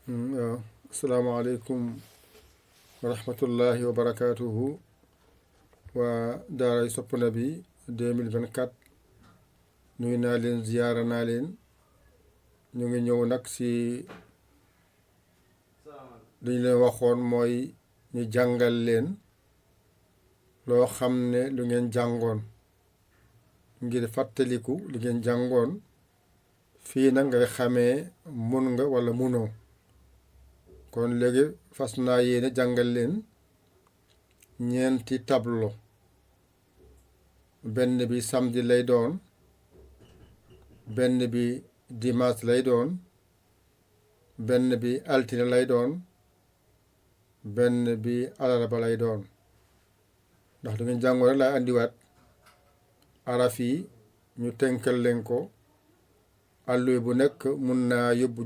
waaw asalaamaaleykum wa rahmatullahi wa barakaatuhu waa daaray Sopp Nabi 2024 nuyu naa leen ziyaara naa leen ñu ngi ñëw nag si dañu leen waxoon mooy ñu jàngal leen loo xam ne lu ngeen jàngoon ngir fàttaliku li ngeen jàngoon fii nag ngay xamee mun nga walla munoo kon léegi fas naa yéene jàngal leen ñeenti tableau benn bi samedi lay doon benn bi dimanche lay doon benn bi altine lay doon benn bi alarba lay doon ndax du ngeen jàngoon rek laay andiwaat araf yi ñu tënkal leen ko àlluwa bu nekk mun naa yóbbu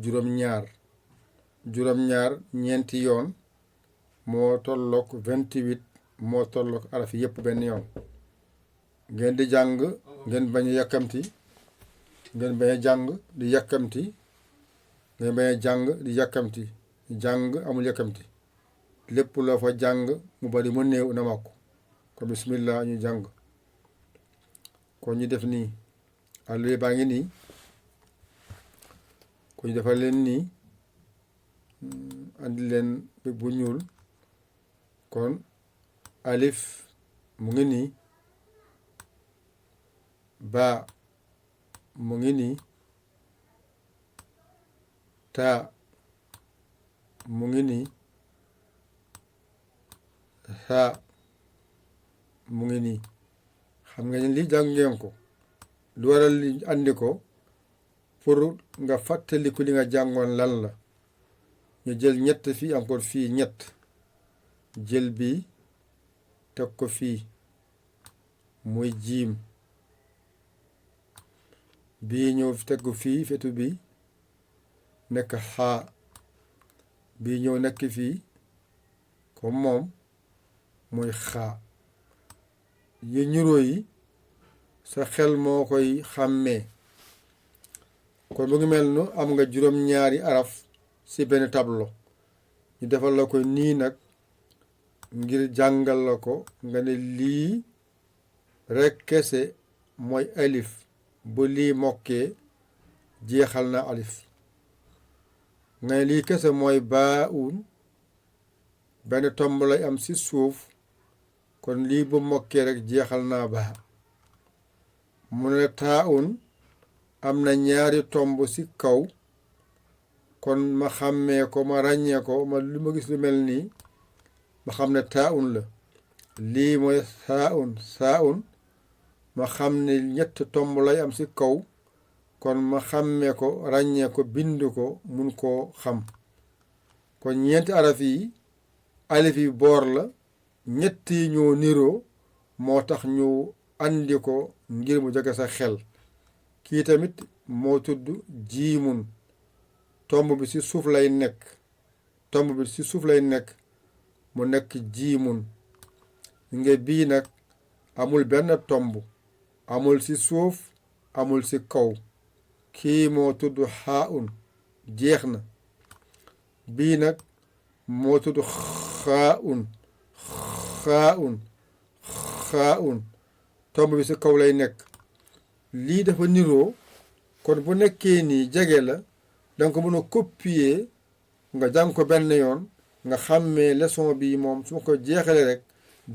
juróom-ñaar ñeenti yoon moo tolloog 28 moo tolloog araf yi yëpp benn yoon ngeen di jàng ngeen bañ a yàkkamti ngeen bañ a jàng di yàkkamti ngeen bañ a jàng di yàkkamti jàng amul yàkkamti lépp loo fa jàng mu bari mu néew na mokk kon bismillah ñu jàng kon ñu def nii àlluwa baa ngi nii kon ñu defal leen nii andi leen bu ñuul kon alif mu ngi nii baa mu ngi nii taa mu ngi nii haa mu ngi nii xam nga ni li jàng ngeen ko lu waral li andi ko pour nga fàttaliku li nga jàngoon lan la ñu jël ñett fii encore fii ñett jël bi teg ko fii muy jiim bii ñëw teg ko fii fetu bi nekk xaa bii ñëw nekk fii comme moom muy xaa yi ñuroo yi sa xel moo koy xàmmee kon mu ngi mel nu am nga juróom-ñaari araf ci benn tableau ñu defal la ko nii nag ngir jàngal la ko nga ne lii rekk kese mooy alif bu lii mokkee jeexal na alif nga ne lii kese mooy baa un benn tomb lay am ci suuf kon lii bu mokkee rekk jeexal naa baa mu ne taa un am na ñaari tomb ci kaw kon ma xàmmee ko ma ràññee ko ma lu ma gis lu mel nii ma xam ne taa un la lii mooy saa un ma xam ne ñett tomb lay am ci kaw kon ma xàmmee ko ràññee ko bind ko mun koo xam kon ñeenti araf yi alif yi boor la ñetti ñoo niroo moo tax ñu andi ko ngir mu jóge sa xel kii tamit moo tudd jiimun tomb bi ci suuf lay nekk mu nekk jiimun nga bii nag amul benn tomb amul ci suuf amul ci kaw kii moo tudd xaaun jeex na bii nag moo tudd xaaun tomb bi ci kaw lay nekk lii dafa niroo kon bu nekkee nii jege la danga ko mën a copier nga jàng ko benn yoon nga xàmmee leçon bi moom su ma ko jeexalee rek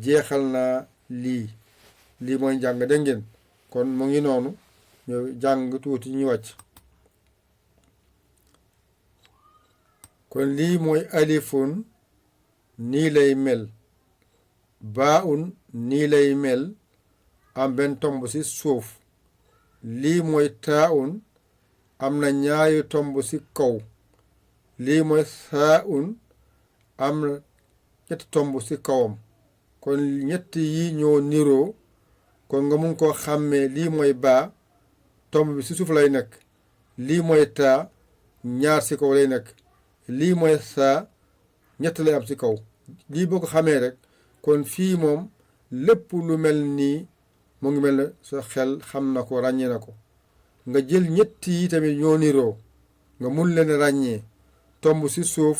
jeexal naa lii mooy jàng dégg ngeen kon mu ngi noonu ñu jàng tuuti ñu wàcc kon lii mooy alifun nii lay mel baa un nii lay mel am benn tomb ci suuf lii mooy taa un am na ñaari tomb ci kaw lii mooy saa un am na ñetti tomb ci kawam kon ñett yi ñoo niroo kon nga mun koo xàmmee lii mooy baa tomb bi ci suuf lay nekk lii mooy taa ñaar ci kaw lay nekk lii mooy saa ñett lay am ci kaw lii boo ko xamee rek kon fii moom lépp lu mel nii mu ngi mel ne sa xel xam na ko ràññee na ko nga jël ñett yi tamit ñoo niroo nga mun leen ràññee tomb si suuf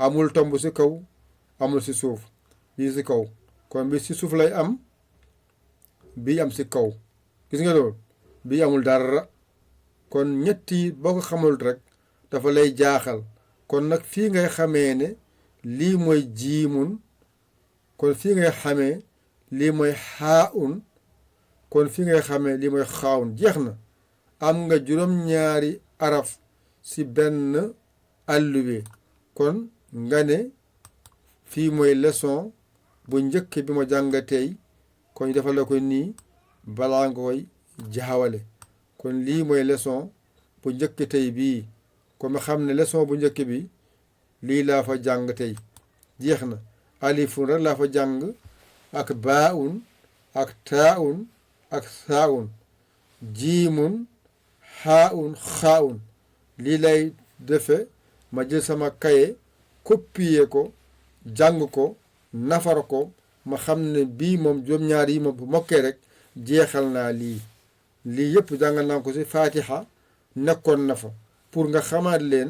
amul tomb si kaw amul si suuf bii si kaw kon bi si suuf lay am bii am si kaw gis nga loolu bii amul dara kon ñetti boo ko xamul rek dafa lay jaaxal kon nag fii ngay xamee ne lii mooy jiimun kon fii ngay xamee lii mooy xaaun kon fii ngay xamee lii mooy xaawun jeex na am nga juróom-ñaari araf si benn àlluwe kon nga ne fii mooy leçon bu njëkk bi ma jàng tey kon ñu defal la ko nii balaa nga koy jaawale kon lii mooy leçon bu njëkk tey bii kon ma xam ne leçon bu njëkk bi lii laa fa jàng tey jeex na alifun rek laa fa jàng ak baaun ak taaun ak saaun jiimun xaaun xaaun lii lay defe ma jël sama kaye copier ko jàng ko nafar ko ma xam ne bii moom juróom-ñaar yi moom bu mokkee rek jeexal naa lii yëpp jàngal naa ko ci Fatiha nekkoon na fa pour nga xamaat leen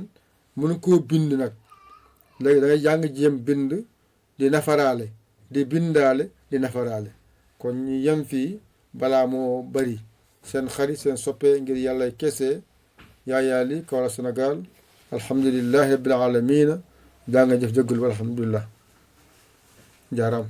mun koo bind nag léegi da ngay jàng jéem bind di nafaraale di bindaale di nafaraale kon ñu yem fii balaa moo bari seen xarit seen soppe ngir yàlla kese Yaya Ly Kaolack Sénégal alhamdulillahi rabbil alamina daa nga jëf jëggul alhamdulillah jaaraam